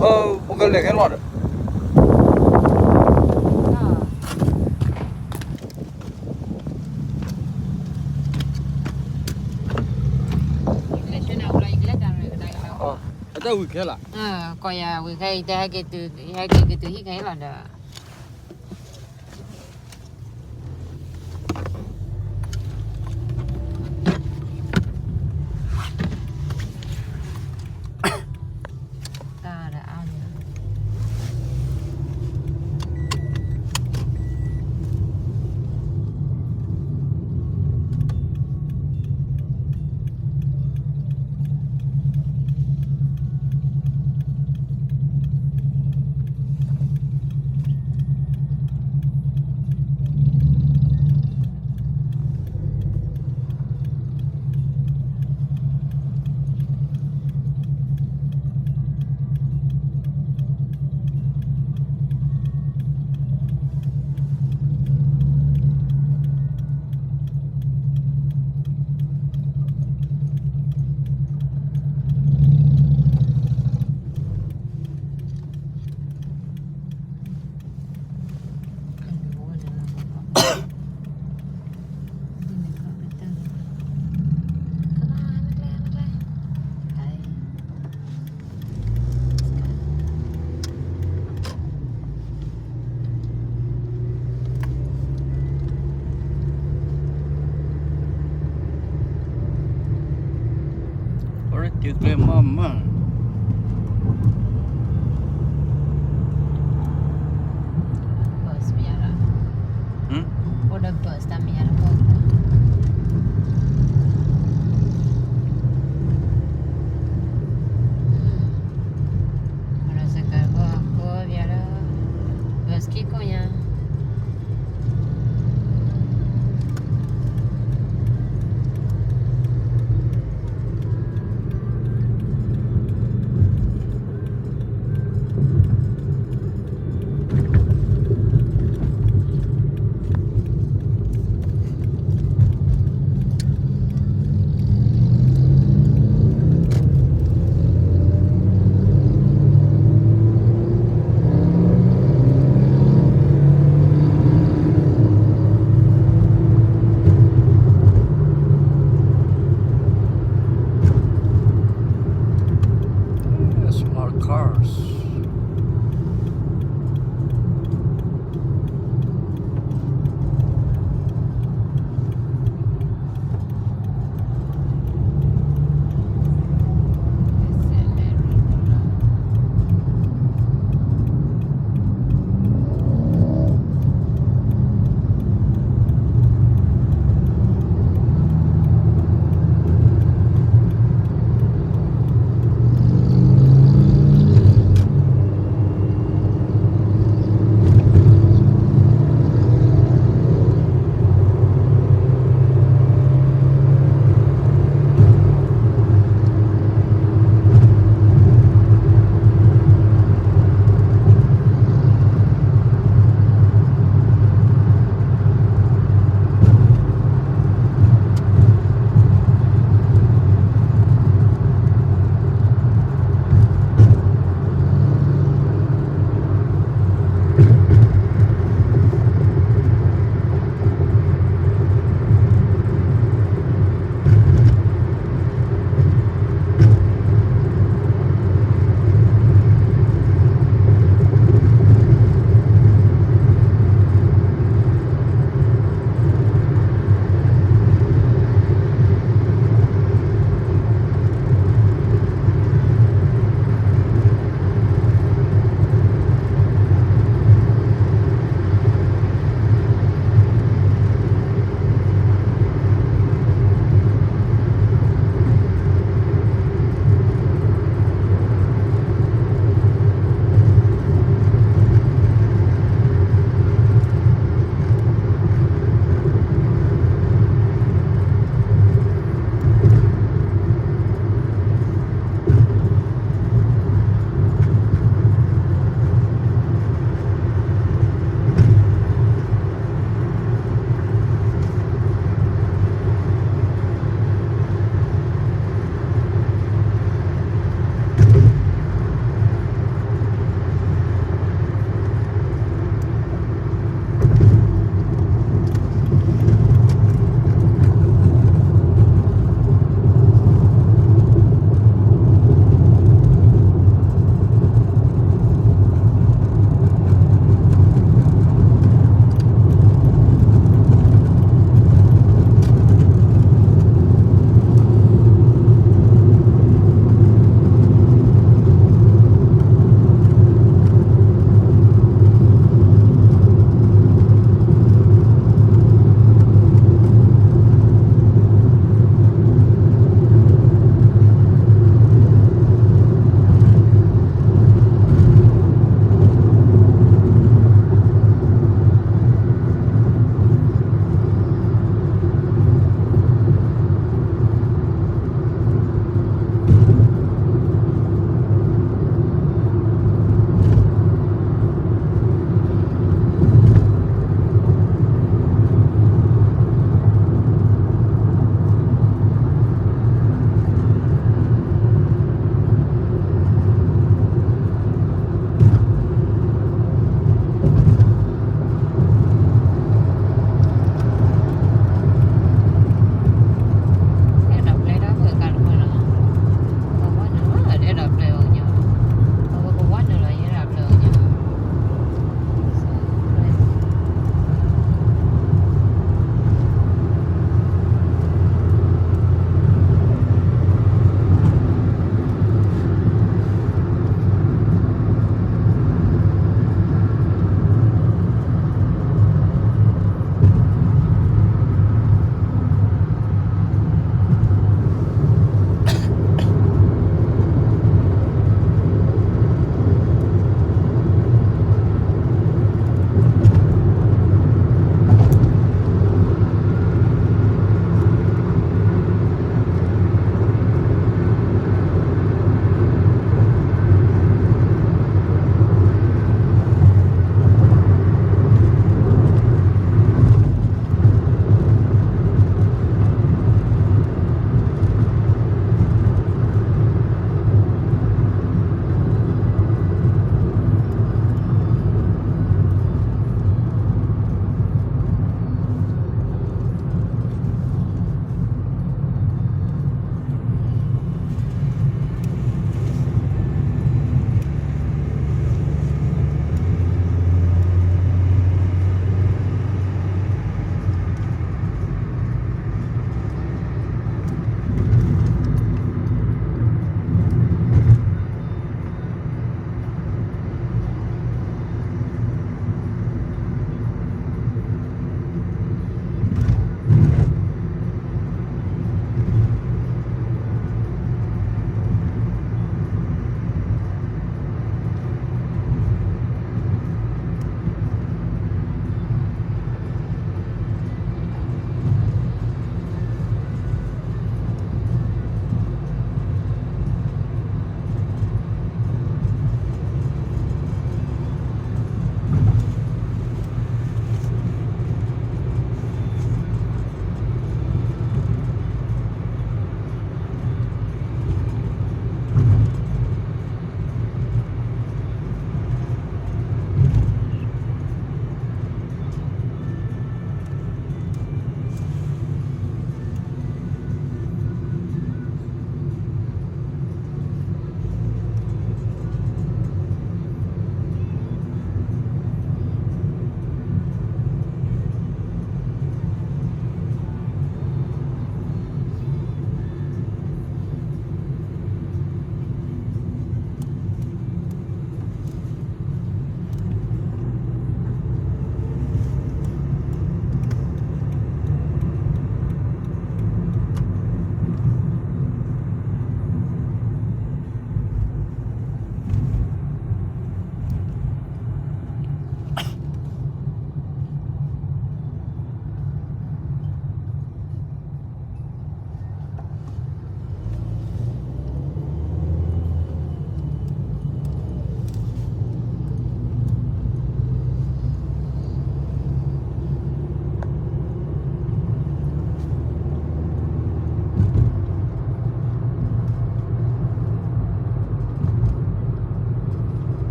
ပကလဲၤခဲလီၤဒီး အတၢ်ဝံၤခဲလၢာ်, ကီယၤဝံၤခဲအံၤ တဟဲက့ၤတုၤဟံၣ်ခဲအံၤလီၤဒီး တၢ်ဒီးအါန့ၣ် အီၤ တုၤကျဲမီၢ်မၢ် bus မ့ၢ်ယါလီၤ, အိၣ်ဒီး bus တၢ်မ့ၢ်ယါတခီ, motorcycle ကီၢ်ပယါလၢ bus ခံခိၣ်ညါ အ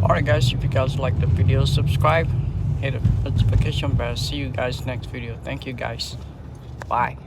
Alright, guys, if you guys like the video, subscribe, hit the notification bell. See you guys next video. Thank you, guys. Bye.